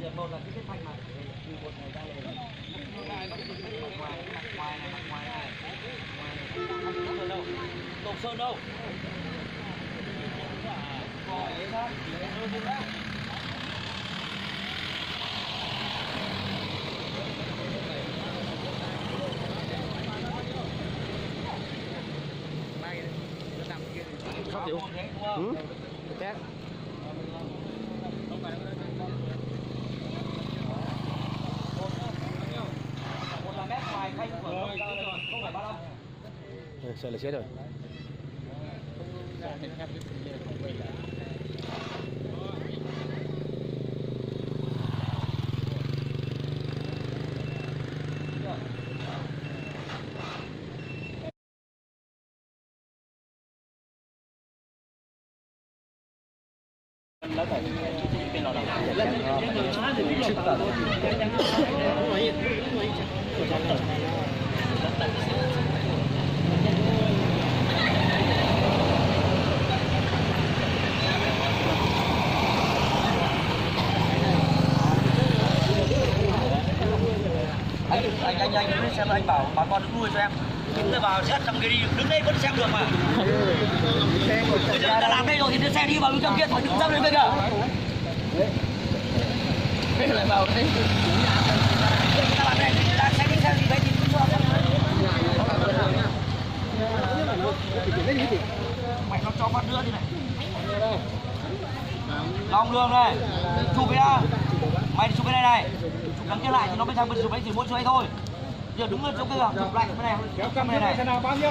Giờ một là cái vết thâm mà để một ngày ra lên. Ngoài, ngoài này, ngoài này. Đâu? Cột sơn đâu? Khóc tiểu. Ừ. Test. Sawv los siab. Anh, anh, anh, anh, anh, anh bảo bà con đừng đuổi cho em. Chúng tôi vào siết trong kia đi, đứng đây vẫn xem được mà. Bây giờ người ta làm đây rồi thì tôi xe đi vào trong kia khỏi đứng dâm lên kia kìa. Người ta làm đây, người ta xe đi xe gì đấy thì cứ cho. Mày nó cho phát nữa thế này. Long Lương này, chụp với, mày chụp cái này này, chụp gắn kia lại thì nó mới sang bên chụp ấy thì mỗi chuỗi thôi. Giờ đứng lên chỗ kia, chụp lại cái này, kéo căm cái này này. Thế nào bao nhiêu?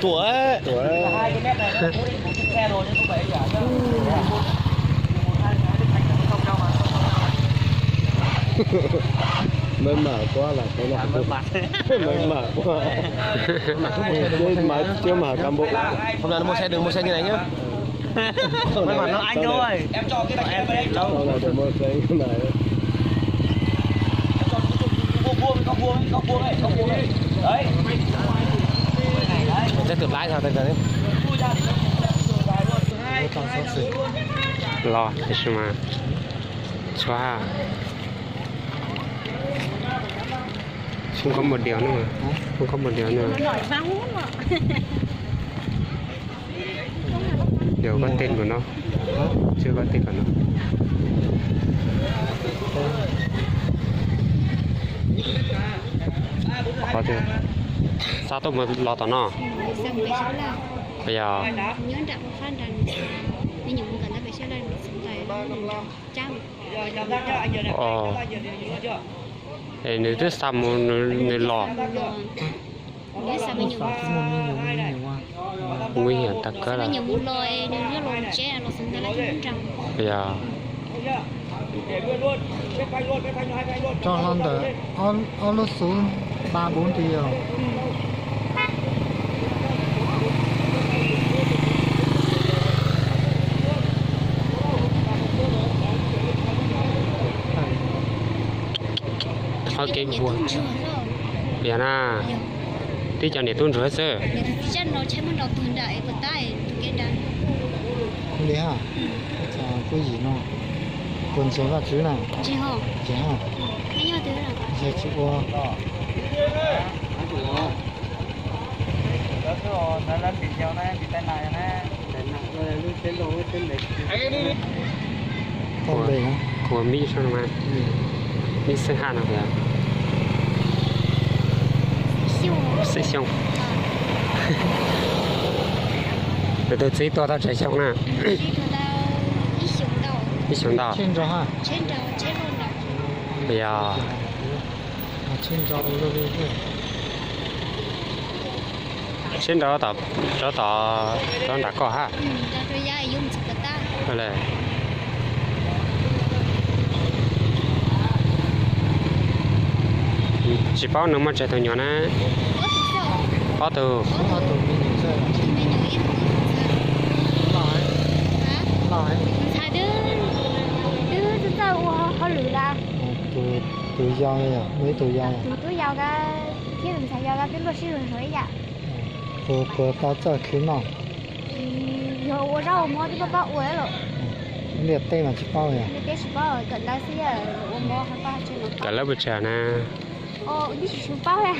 Tuột. Mệt mỏi quá là thế nào? Mệt mỏi quá. Chứ mà, chứ mà cán bộ. Hôm nay nó mua xe đừng mua xe như này nhá. Mệt mỏi nó anh thôi. Em cho cái này. Hôm nay được mua xe như này. Teb tus lái tau tau. Los tab sis mas txhua ha. Không có một điều nữa mà. Không có một điều nữa. Điều có tên của nó. Chưa có tên của nó. Khó chưa? Sao tôi mà lo tao nó? Bây giờ. Ồ. Es nws twb xa mus nws los. Nguy hiểm thật. Yog. Tso hlo ntawm ob lub xub ba bốn triệu. Qhov kev npuag. Yog na, tib cov niam tub ntsuag xwb. Li ha, kuv yim no, puas ntseeg Vajtswv na? Ntseeg ha. Yog tsis ua. Kuv mib sab no, mib xeeb haj no tias xeeb xyoo. Lawv tus txiv tuag tau tsawg xyoo na? Ib xyoo ntau. Yog. Tsheb nrau tom, rov tom, rov nram koj hab. Tsis paub nws muaj tsawg tus nyuam na? Ob tug. Tus yau, muaj ib tug yau. Tus tub yau thiab tus ntxhais yau twb luaj sib luag ib yam. Puas tau txawj khwv noj? Yog ua zaub ua mov twb paub paub ua lawm. Ntiaj teb mas tsis paub. Ntiaj teb tsis paub, kawm ntawv xwb, ua mov ho paub. Kawm lab pes tsawg na? Twb tsis paub.